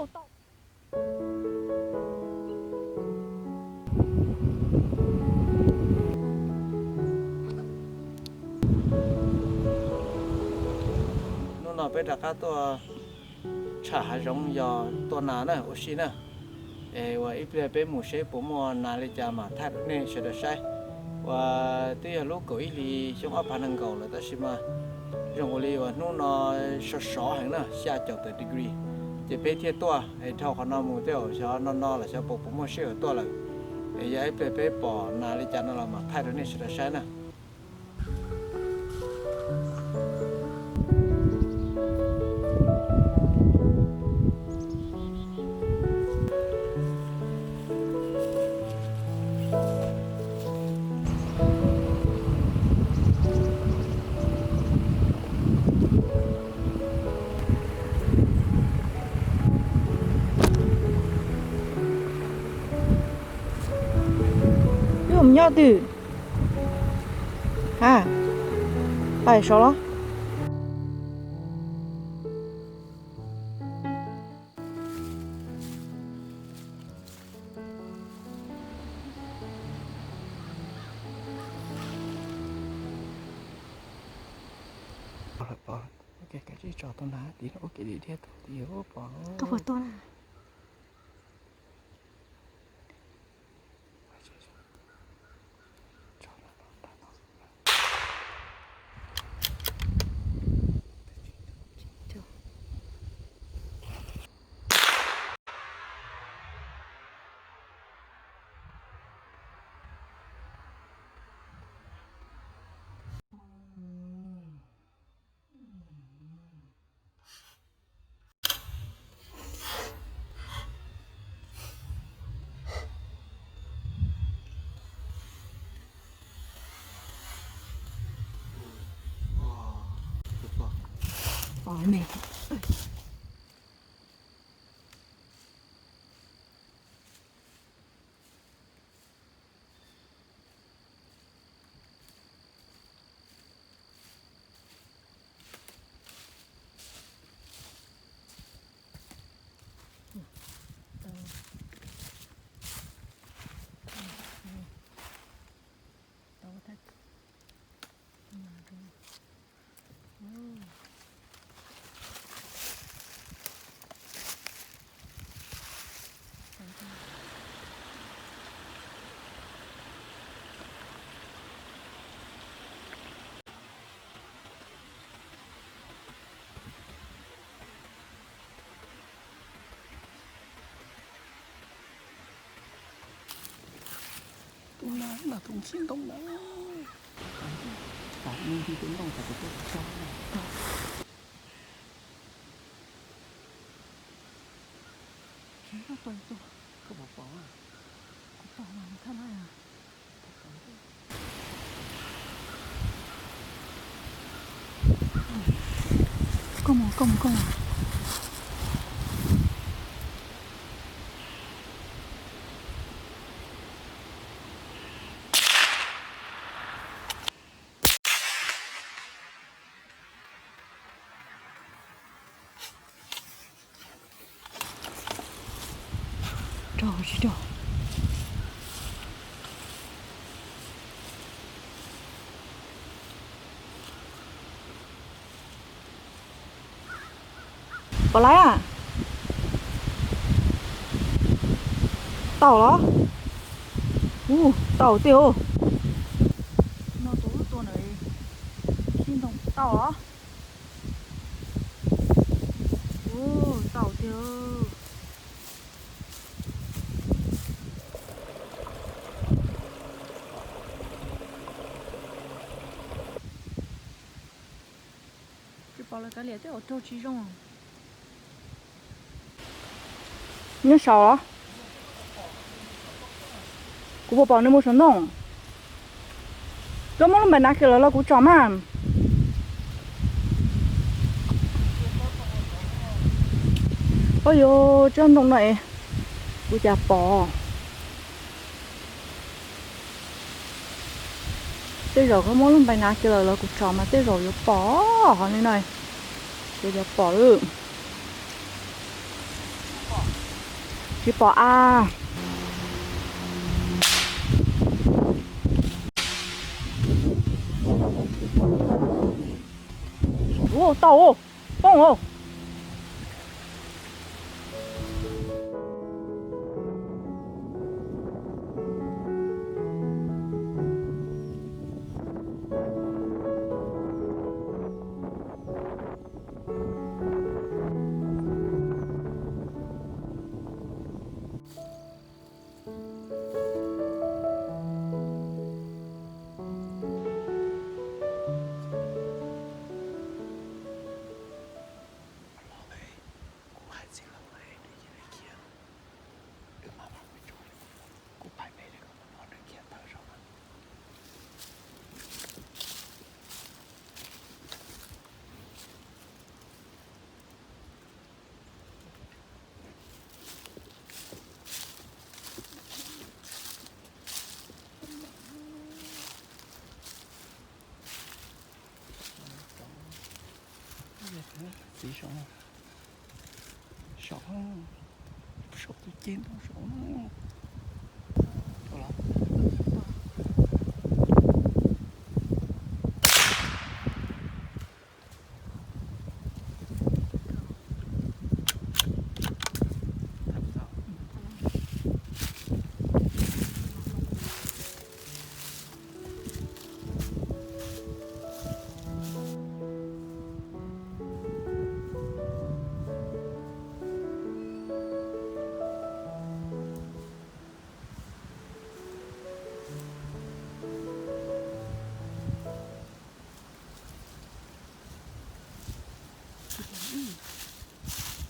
Hnub no peb rov qab tuaj tsham hav zoov yog tua nas na, ua si na. Es ua ib pliag peb mus seb puas muaj nas li cas mas thaij rau nej sawv daws saib. Ua twb yog lub kaum ib hlis xyoo ob phav nees nkaum lawm tab sis mas zoo ua li uas hnub no sov sov heev na, xya caum tawm degree. Ces peb thiaj tuaj es dhau qhov no mus tej zaum xyov no no los xyov puas puas muaj sij hawm tuaj lawm. Es yog ib pliag peb pom nas li cas no los mas thaij rau nej sawv daws saib na. Wb mus nyob twg? Ha, pais saud los. Pom lawm, pom lawm. Kav tsij tso tus nas tid, ua kev dhia dhia tus tid pom. Koj puas tuaj na? Tus nas, nas tus nkhib ntoo na. Tam ib tus ntoo tam tus tuaj tso. Koj pom pom, kuv pom mas thaj laj. Koj mus, koj mus, koj mus. Rau tsis rau. Pom lawm. Tau los? Ua, tau tiag os. No tus wb tua na, sib ntoo tau los? Ua, tau tiag. Tsis pom lawv kav liam tej zaum raug tsis zoo. Nyob saud los? Kuv puas pom nws mus saum ntoo? Koj muab lub npaim nav kiag lawm los kuv tsom mas. Ua yog tsob ntoo no es kuv cas pom. Tej zaum koj muab lub npaim nav kiag lawm los kuv tsom mas tej zaum yuav pom hov li no. Kuv yuav pom lawm. Tsis pom a. Ua tau, poob os. Txiv saum, saum, saum tus ceg ntoo saum.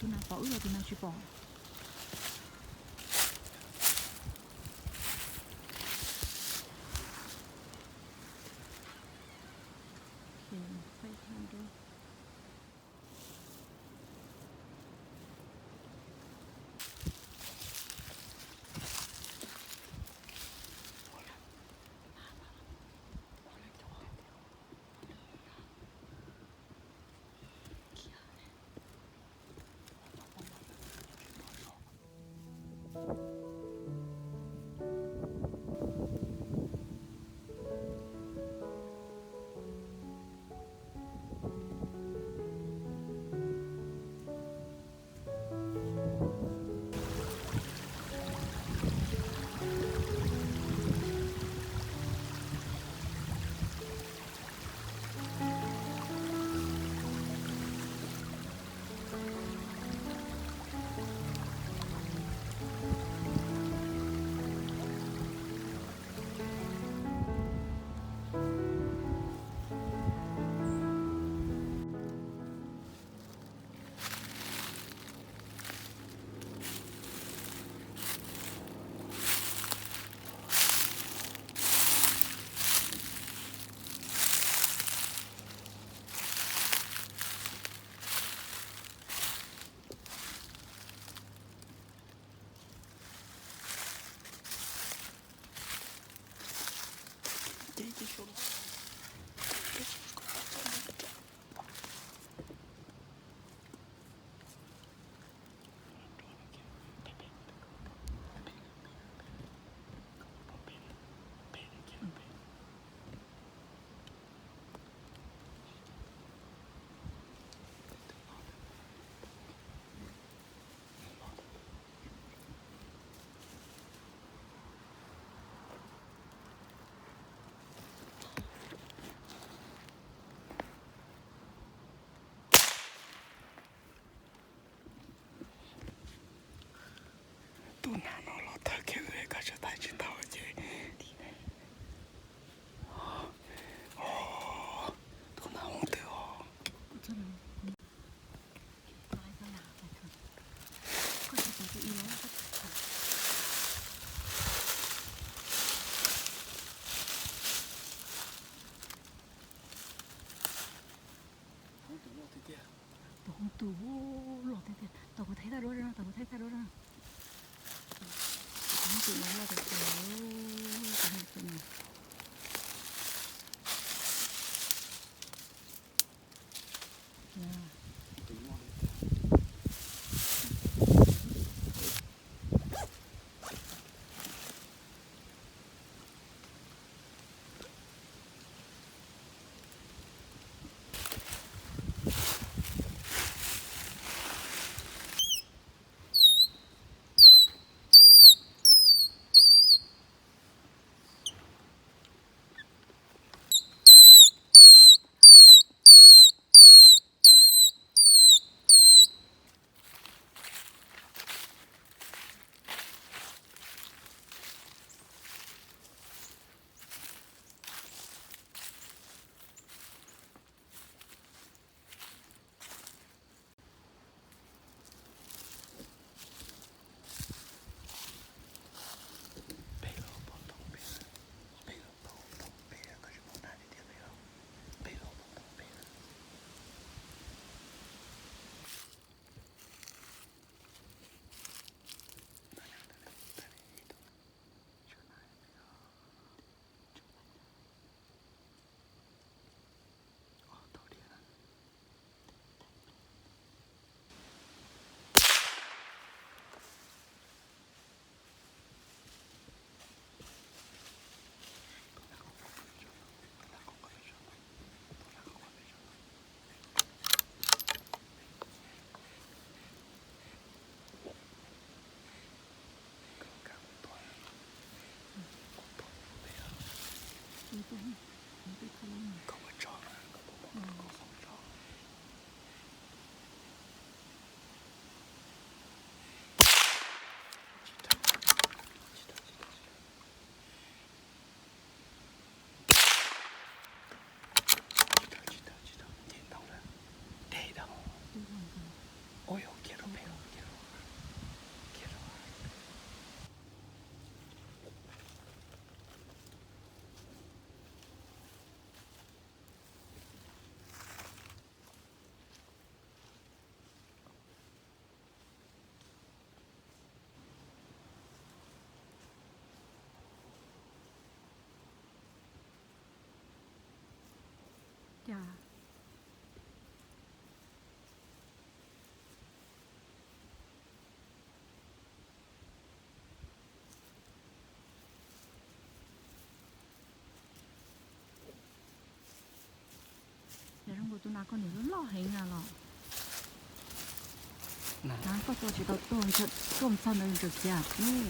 Tus nas pom wb los tus nas tsis pom. Yog zoo nkaus tus nas koj nws loj heev na los. Koj tua tsis tau tuag, koj txog ntawd tseem khiav.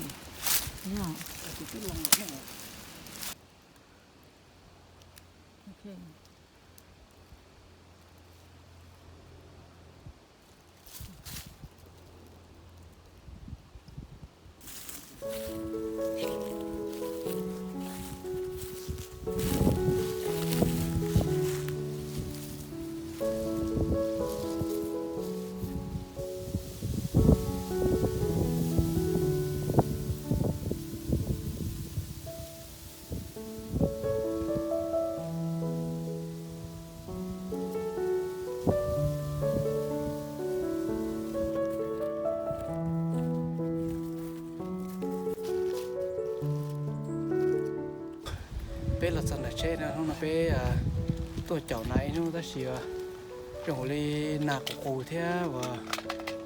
Peb los txog ntawm tsheb no, hnub no peb tuaj caum nas ib hnub tab sis zoo li nas qus qus thiab uas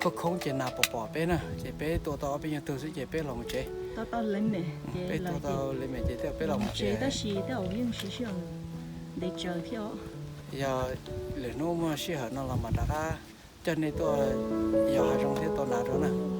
khoob khoob ces nas pom pom peb na, ces peb tua tau ob peb nyuag tug xwb ces peb los mus tsev. Peb tua tau li me ces peb los mus tsev tab sis tej zaum yeej siv sij hawm ntev tsawv thiab. Yog lwm hnub muaj sij hawm no los mam rov qab coj nej tuaj yos hav zoov thiab tua nas dua na.